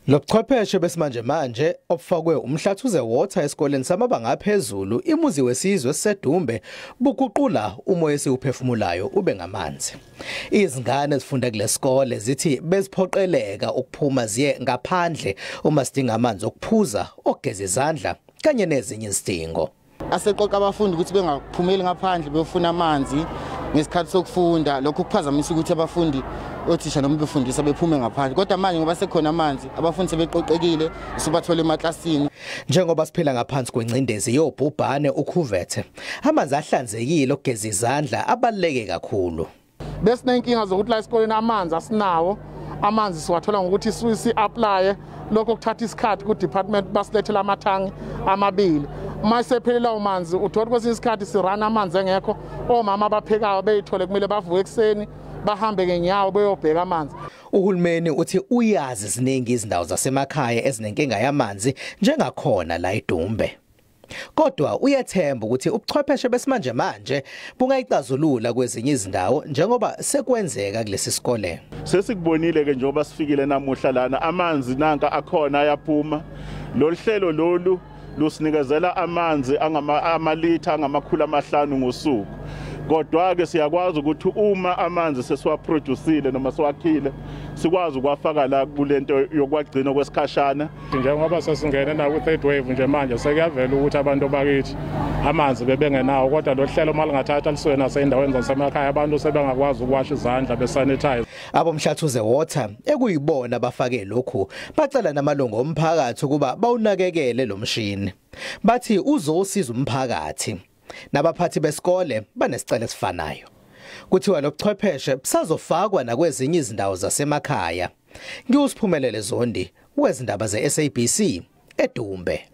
Lobuchwepheshe besimanje manje obufakwe uMhlathuze Water esikoleni samabanga aphezulu iMuzi Wesizwe seDumbe buguqula umoya esiwuphefumulayo ube ngamanzi. Izingane ezifunda kulesikole zithi beziphoqeleka ukuphuma ziye ngaphandle uma sidinga amanzi okuphuza, okugeza izandla kanye nezinye izidingo. Aseqoqa abafundi ukuthi bengaphumeli ngaphandle beyofuna amanzi ngesikhathi sokufunda. Lokho kuphazamisa ukuthi abafundi, othisha noma befundisa bephume ngaphandle, kodwa manje ngoba sekhona amanzi, abafundi sebeqoqekile, sibathole emaklasini. Njengoba siphila ngaphansi kwencindezi yobhubhane ukhuvethe, amanzi ahlanzekile okugeza izandla abaluleke kakhulu. Besinenkinga zokuthi la esikoleni amanzi asinawo. Amanzi siwathola ngokuthi si-applye, lokho kuthatha isikhathi ku-department basilethela amathangi amabili. Uma sephelile lawo manzi, uthola kwesinye isikhathi sirana amanzi engekho. Omama abaphekayo beyithole kumele bavuke ekuseni bahambe ngenyawo beyobheka amanzi. Uhulumeni uthi uyazi ziningi izindawo zasemakhaya ezinenkinga yamanzi njengakhona la eDumbe. Kodwa uyathemba ukuthi ubuchwepheshe besimanje manje bungayixazulula kwezinye izindawo njengoba sekwenzeka kulesi sikole. Sesikubonile ke njengoba sifikile namuhla lana, amanzi nanka akhona ayaphuma. Lolu hlelo lolu lusinikezela amanzi amalitha angama-500 ngosuku. Kodwa ke siyakwazi ukuthi uma amanzi sesiwaproducile noma siwakhile, sikwazi ukwafaka la kulento yokwagcina kwesikhashana. Njengoba sesingene na ku-third wave nje manje, sekuyavela ukuthi abantu bakithi amanzi bebengenawo, kodwa lo hlelo uma lingathatha lisuke nasey'ndaweni zasemakhaya, abantu sebengakwazi ukuwasha izandla, besanitize. AboMhlathuze Water ekuyibona bafake lokhu bacela namalungu omphakathi ukuba bawunakekele lo mshini. Bathi uzosiza umphakathi. Nabaphathi besikole banesicelo esifanayo. Kuthiwa lobuchwepheshe busazofakwa nakwezinye izindawo zasemakhaya. NginguSiphumelele Zondi wezindaba ze-SABC eDumbe.